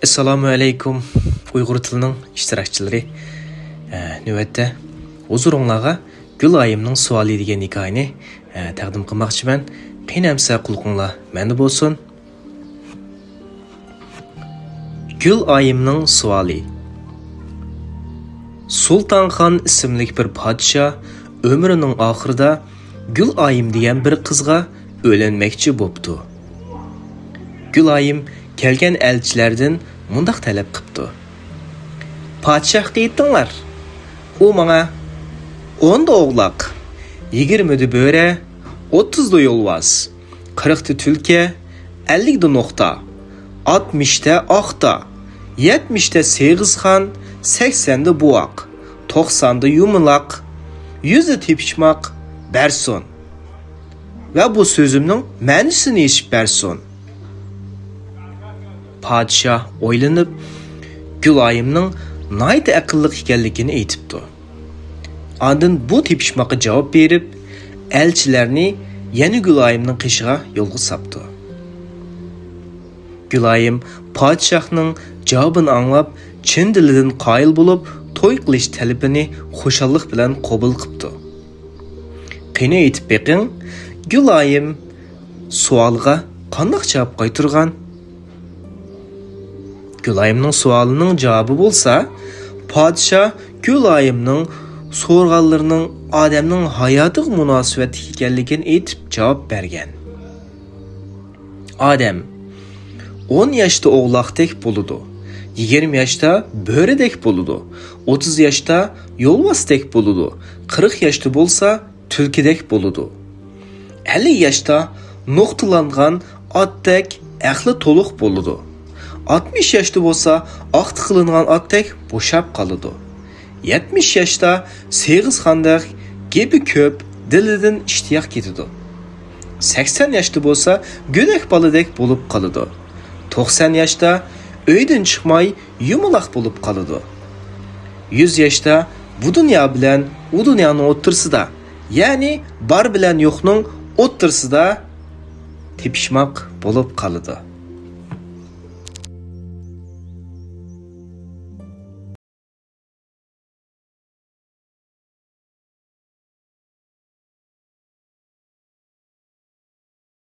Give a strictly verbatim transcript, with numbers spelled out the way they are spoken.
ئەسسالامۇ ئەلەيكۇم، ئۇيغۇر تىلىنىڭ ئىشتىراكچىلىرى. ئە، نۆۋەتتە ھۇزۇرۇڭلارغا گۈل ئايىمنىڭ سوئالى دېگەن ھېكايىنى، ئە، تەقدىم قىلماقچىمەن. قېنى ئەمسە قۇلىقىڭلار مەندە بولسۇن. گۈل ئايىمنىڭ سوئالى. سۇلتانخان ئىسىملىك بىر پادىشاھ ئۆمرىنىڭ ئاخىرىدا گۈل ئايىم دېگەن بىر قىزغا ئۆيلەنمەكچى بوپتۇ. گۈل ئايىم كەلگەن ئەلچىلەردىن مۇنداق تەلەپ قىپتۇ: پادىشاھقا ئېيتىڭلار، ئۇ ماڭا ئوندا ئوغلاق، يىگىرمىدە بۆرە، ئوتتۇزدا يولۋاس، قىرىقتا تۈلكە، ئەللىكتە نوختا، ئاتمىشتا ئاقتا، يەتمىشتە سېغىزخان، سەكسەندە بوۋاق، توقساندا يۇمىلاق، يۈزدە تېپىشماق بەرسۇن. ۋە بۇ سۆزۈمنىڭ مەنىسىنى ئېچىپ بەرسۇن. پادىشاھ ئويلىنىپ، گۈلايىمنىڭ ناھايىتى ئەقىللىق ئىكەنلىكىنى ئېيتىپتۇ. ئاندىن بۇ تېپىشماققا جاۋاب بېرىپ، ئەلچىلەرنى يەنە گۈلايىمنىڭ قېشىغا يولغا ساپتۇ. گۈلايىم پادىشاھنىڭ جاۋابىنى ئاڭلاپ، چىن دىلىدىن قايىل بولۇپ، توي قىلىش تەلىپىنى خۇشاللىق بىلەن قوبۇل قىپتۇ. قېنى ئېيتىپ بېقىڭ، گۈلايىم سوئالغا قانداق جاۋاب قايتۇرغان؟ گۈلايىمنىڭ سوئالىنىڭ جاۋابى بولسا، پادىشاھ گۈلايىمنىڭ سورىغانلىرىنىڭ ئادەمنىڭ ھاياتىغا مۇناسىۋەتلىك ئىكەنلىكىنى ئېيتىپ جاۋاب بەرگەن. ئادەم ئون ياشتا ئوغلاقتەك بولىدۇ، يىگىرمە ياشتا بۆرىدەك بولىدۇ، ئوتتۇز ياشتا يولۋاستەك بولىدۇ، قىرىق ياشتا بولسا تۈلكىدەك بولىدۇ. ئەللىك ياشتا نوختىلانغان ئاتتەك ئەقلى تولۇق بولىدۇ. ئاتمىش ياشتا بولسا ئاختا قىلىنغان ئاتتەك بوشاپ قالىدۇ. يەتمىش ياشتا سېغىزخاندەك گېپى كۆپ، دىلىدىن ئىشتىياق كېتىدۇ. سەكسەن ياشتا بولسا گۆدەك بالىدەك بولۇپ قالىدۇ. توقسان ياشتا ئۆيدىن چىقماي يۇمىلاق بولۇپ قالىدۇ. يۈز ياشتا بۇ دۇنيا بىلەن ئۇ دۇنيانىڭ ئوتتۇرىسىدا، يەنى بار بىلەن يوقنىڭ ئوتتۇرىسىدا تېپىشماق بولۇپ قالىدۇ.